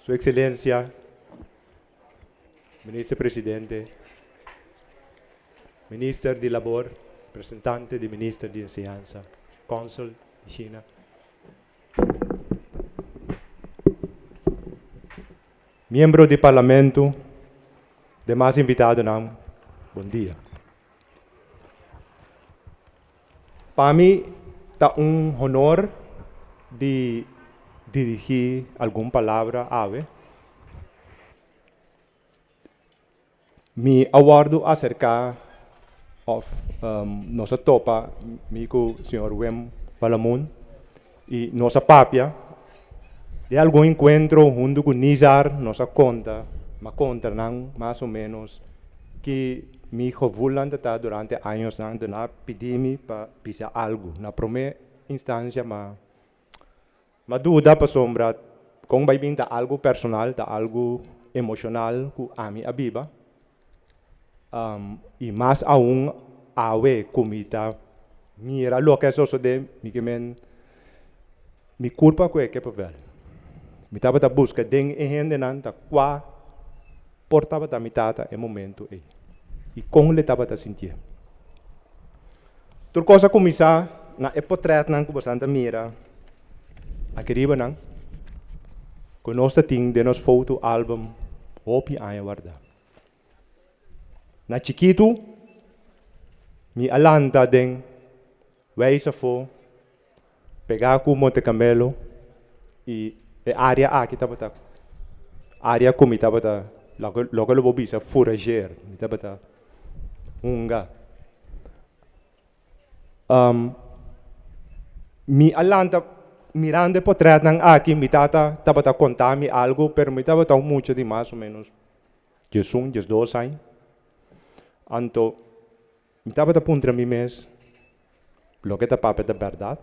Su Excelencia, Minister Presidente, Minister di Labor, representante di Minister di Enseñansa, Consul di China. Miembro di Parlamento, demas invitadonan, bon dia. Pa mi ta un honor di dirigí algun palabra awe. Mi a wòrdu aserká òf nos a topa mi ku señor Wim Balamun i nos a papia den algun enkuentro huntu ku Nizar nos a konta, mi a konta nan mas o ménos ki mi gevoelnan ta ta durante añosnan anto nan a pidi mi pa bisa algu. Na promé instansia mi a duda pasobra kon bai bin ta algu personal, ta algu emoshonal ku ami a biba i mas aun awe ku mi ta mira loke a sosodé mi ke men mi kurpa ku e ke papel. Mi tabata buska den e hendenan ta kua por tabata mi tata e momento ei i kon le tabata sintié. Tur kos a kuminsá na e potrètnan ku bosan ta mira aki riba nan, ku nos ta tin den nos foto album hopi aña wardá. Na chikitu mi a lanta den Weis afó pegá ku Monte Camelo i e área aki tabata área ku mi tabata loke lo bo bisa furager, mi tabata hunga. Mi a lanta mirando e potrètnan aki, mi tata tabata konta mi algu, pero mi tabata un mucha di mas o ménos diesun, diesdos aña. Anto Mi tabata puntra mi mes, Loke ta papia ta bèrdat?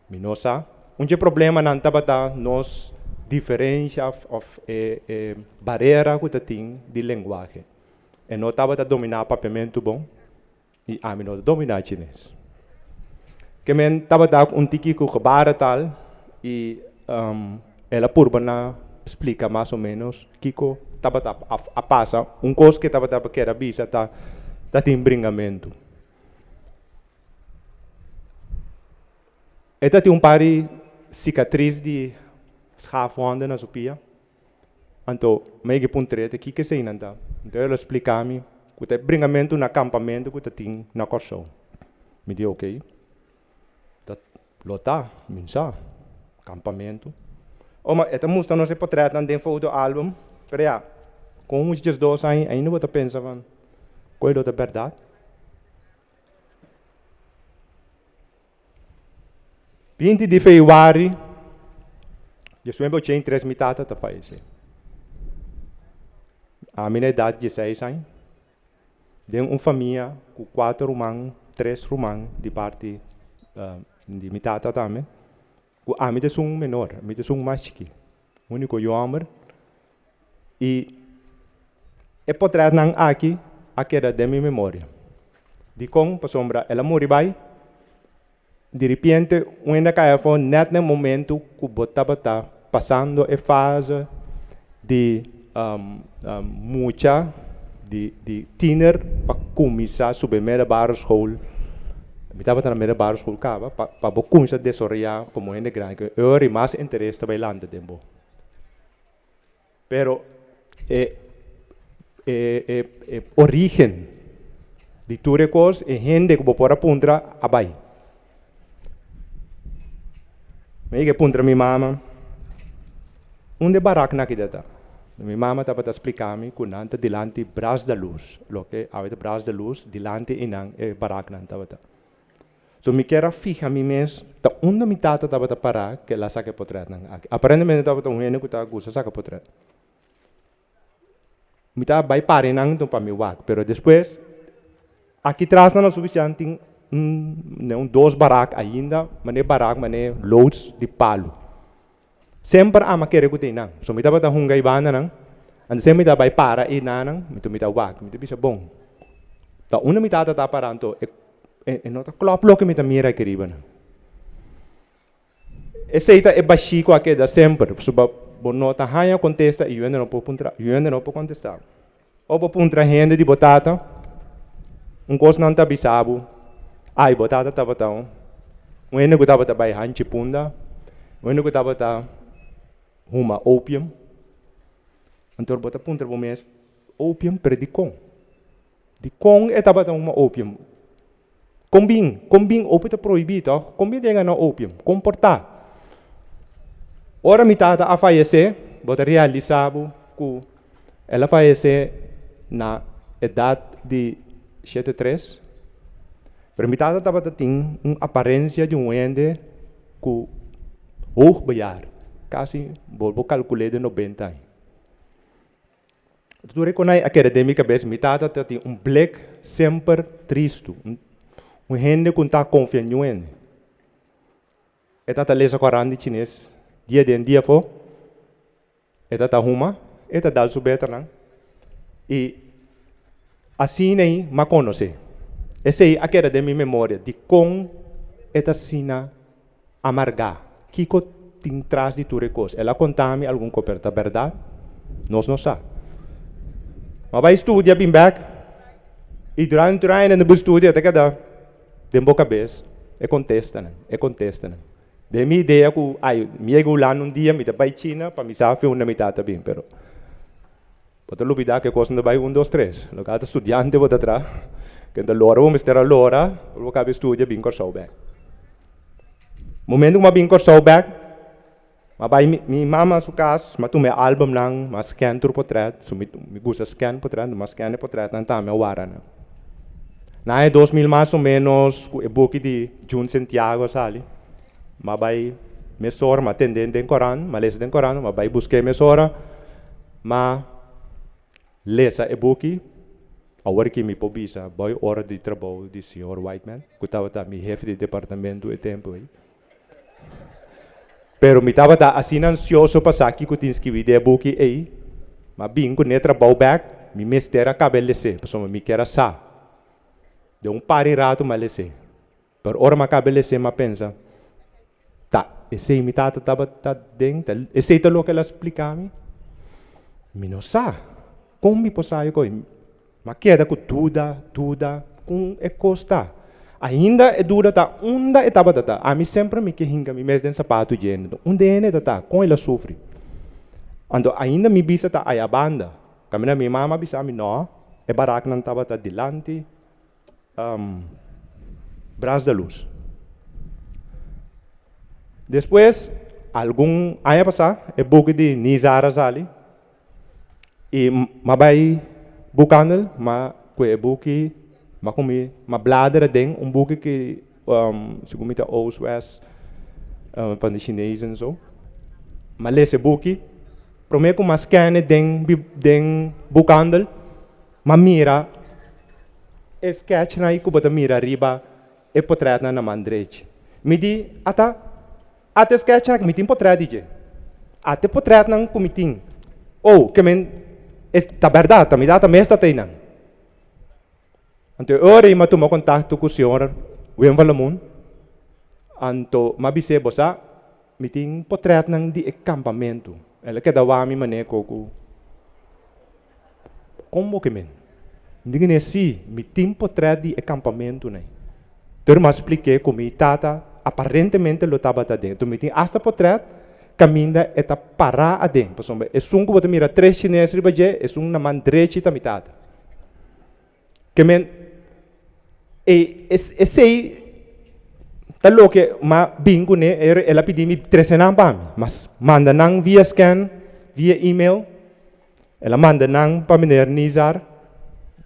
Mi no sa. Un dje problemanan tabata nos diferensha òf e e barera ku ta tin di lenguahe. E no tabata dominá papiamentu bon i ami no ta dominá chines. Ke men tabata un tiki ku gebarentaal i el a purba na splika mas o ménos kiko tabata a pasa. Un kos ke tabata keda bisa ta ta tin bringamentu. E ta tin un par di sikatris di schaafwonden na su pia. Anto mi a yega puntr'é ta kiko eseinan ta. Anto el a splika mi ku ta e bringamentu na kampamentu ku ta tin na Kòrsou. Mi di okey. Ta lo ta, mi sa, kampamentu. O ma e ta mustra nos e potrètnan den foto album, pero ya, kon un mucha diesdos aña ainda bo ta pensa van ku e lo ta bèrdat? 20 di febrüari 1983 mi tata ta fayesé. Ami na edat dieseis aña. Den un famia ku kuater ruman, tres ruman di parti di mi tata tambe, ku ami ta esun menor, ami ta esun mas chikí, úniko yu hòmber. I e potrètnan aki a keda den mi memoria. Dikon? Pasobra el a muri bai, diripiente un hende a kai afó nèt na e momentu ku bo tabata pasando e fase di mucha. Di di tiener pa kuminsá subi middelbare school, mi tabata na middelbare school kaba, pa pa bo kuminsá desaroyá komo hende grandi ku e ora ei mas interes ta bai lanta den bo. Pero e e e e orígen di tur e kos, e hende ku bo por a puntra a bai. Mi a yega puntra mi mama, Unda e baraknan aki ta ta? Mi mama tabata splika mi ku nan ta dilanti Bras da Luz, loke awe ta Bras da Luz, dilanti einan e baraknan tabata. So mi kier a fiha mi mes ta unda mi tata tabata pará ku el a saka e potretnan aki. Aparentemente tabata un hende ku ta gusta saka potret. Mi ta bai para einan pa mi wak, pero despues aki tras nan sufisiente tin un un dos barak ainda, mane barak mane loods di palu. Semper ama kere ku ta einan. So mi tabata hunga e bandanan, anto semper mi ta bai para einanan, mi ta wak, mi ta bisa bon, ta unda mi tata ta para anto e e no ta klòp loke mi ta mira aki riba nan. Esei ta e bashí ku a keda semper, pasobra bo no ta haña kontesta i hende no por puntra, hende no por kontestá bo. Ora bo puntra hende di bo tata, un kos nan ta bisa bo, Ai, bo tata tabata un hende ku tabata bai hanchi punda, un hende ku tabata huma opium. Anto bo ta puntra bo mes, Opium? Pero dikon? Dikon e tabata huma opium? Kon bin? Kon bin opium ta prohibí tòg? Kon bin ta yega na opium? Kon por ta? Ora mi tata a fayesé, bo ta realisá bo ku el a fayesé na edat di 73. Pero mi tata tabata tin un aparensia di un hende ku hoogbejaard, kasi bo por kalkul'é den 90 aña. Tur e konai a keda den mi kabes, mi tata ta tin un blik semper tristu, un hende ku no ta konfia niun hende. E ta ta lesa koran di chines dia den dia afó, e ta ta huma, e ta dal su beternan i asina ei m'a konosé. Esei a keda den mi memoria dikon e ta asina amargá. Kiko tin tras di tur e kos? El a konta mi algun kos, pero ta bèrdat? Nos no sa. Mi a bai studia bin bèk i durante tur aña nan bo studia ta keda den bo kabes e kontestanan, e kontestanan. Den mi idea ku ai mi yega Hulanda un dia mi ta bai China pa mi sa fi unda mi tata bin, pero bo ta lubida ku e kosnan ta bai un dos tres. Loke a ta studiante bo ta traha, kende lora bo mester a lora ora bo kaba e studia bin Kòrsou bèk. Momento ku mi a bin Kòrsou bèk, mi a bai mi mama su kas, mi a tuma e albumnan, mi a scan tur potrèt, so mi mi gusta scan potrèt, mi a scan e potrètnan tambe a wara nan. Na aña 2000 mas o ménos ku e buki di June Sentiago a sali, mi a bai mesora, mi a tende den koran, mi a lesa den koran, mi a bai busk'é mesora, mi a lesa e buki. Awor ki mi por bisa boi ora di trabou di señor Whiteman, ku tabata mi hefe di departamento e tempu ei. Pero mi tabata asina ansioso pa sa kiko tin skibí den e buki ei, m'a bin ku n'e trabou bèk, mi mester a kaba e les'é, pasobra mi kier a sa. Den un par di ratu m'a les'é. Pero ora m'a kaba e les'é m'a pensa, Ta esei mi tata tabata den? Ta esei ta loke el a splika mi? Mi no sa. Kon mi por sa e kos? Mi a keda ku duda, duda, kon e kos ta? Ainda e duda ta unda e tabata ta. Ami semper mi ke hinka mi mes den sapatu dje hende. Unda e hende ta ta? Kon el a sufri? Anto ainda mi bisa ta aya banda. Kaminda mi mama a bisa mi, no, e baraknan tabata dilanti Bras da Luz. Despues, algun aña pasá, e buki di Nizar a sali i m'a bai boekhandel, m'a kue e buki, m'a kumi, m'a bladera aden, un buki ki segun mi ta Oost West van di Chinezen so. M'a lesa e buki, promé ku m'a scan e den den boekhandel, M'a mira e sketchnan ei ku bo ta mira riba e potrètnan na man drechi. Mi di, Ata, ata e sketchnan aki, mi tin potrèt di dje. Ata e potrètnan ku mi tin. Oh, ke men, e ta bèrdat, ta mi tata mes ta teinan. Anto e ora ei m'a tuma kontakto ku señor Wim van Lamoen, anto m'a bis'é, Bo sa, Mi tin potrètnan di e kampamentu. El a keda wak mi manera ku kon bo ke men. Mi di sí, mi tin potrèt di e kampamentu nei. Tur m'a splik'é ku mi tata aparentemente lo tabata aden. Anto mi tin asta potrèt kaminda e ta pará aden. Pasobra esun ku bo ta mira tres chines riba dje, esun na man drechi ta mi tata. Ke men e esei ta loke m'a bin kuné, el a pidi mi trese nan pa mi. M'a manda nan via scan, via email. El a manda nan pa meneer Nizar.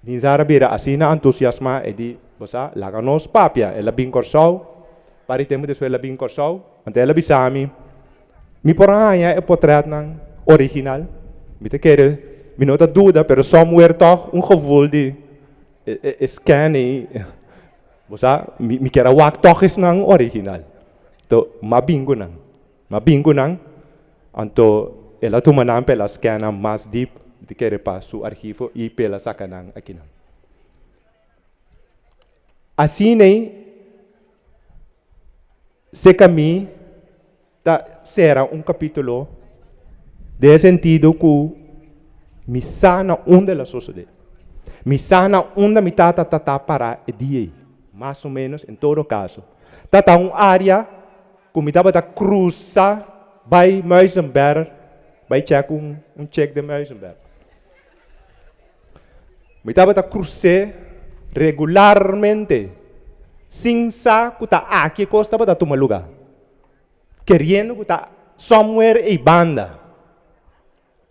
Nizar a bira asina antusiasmá, e di, Bo sa, laga nos papia. El a bin Kòrsou. Par di tempu despues el a bin Kòrsou. Anto el a bisa mi, Mi por a haña e potrètnan original? Mi ta kere, mi no ta duda, pero somewhere tòg un gevoel di e scan ei, bo sa, mi kier a wak tòg esnan original. Anto, m'a bin ku nan. M'a bin ku nan, anto el a tuma nan pa el a scan nan mas dip di kere pa su archivo i pa el a saka nan akinan. Asin'ei seka mi ta sera un kapitulo den e sentido ku mi sa na unda el a sosodé. Mi sa na unda mi tata ta ta pará e dia ei, mas o ménos en todo kaso. Ta ta un área Ku mi tabata krusa bai Muizenberg bai chèk un un chèk den Muizenberg. Mi tabata krus'é regularmente sin sa ku ta aki e kos tabata tuma lugá, keriendo ku ta somewhere ei banda.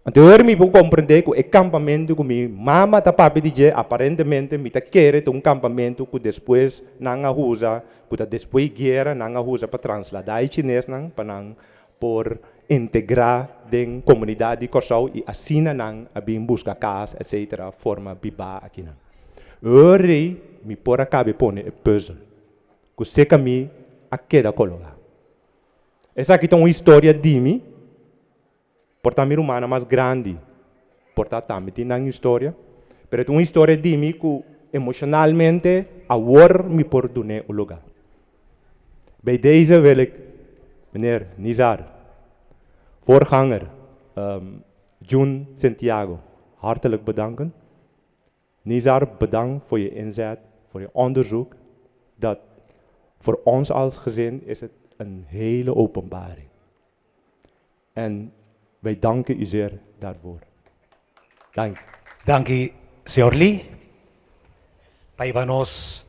Anto ora mi por komprendé ku e kampamentu ku mi mama ta papia di dje aparentemente mi ta kere ta un kampamentu ku despues nan a usa, ku ta despues guera nan a usa pa trasladá e chinesnan pa nan por integrá den komunidat di Kòrsou i asina nan a bin buska kas etsetera forma bibá akinan. Ora ei mi por a kabe pone e pùzel ku seka mi a keda kologá. Esaki ta un historia di mi. Por ta mi rumannan mas grandi, por ta tambe tin nan historia, pero ta un historia di mi ku emoshonalmente awor mi por dun'é un lugá. Bij deze wil ik meneer Nizar, voorganger June Santiago, hartelijk bedanken. Nizar, bedankt voor je inzet, voor je onderzoek. Dat voor ons als gezin is het een hele openbaring. En wij danken u zeer daarvoor. Dank. Danki señor Lee pa hiba nos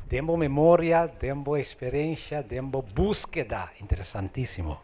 den bo memoria, den bo experiencia, den bo buskeda. Interesantisimo.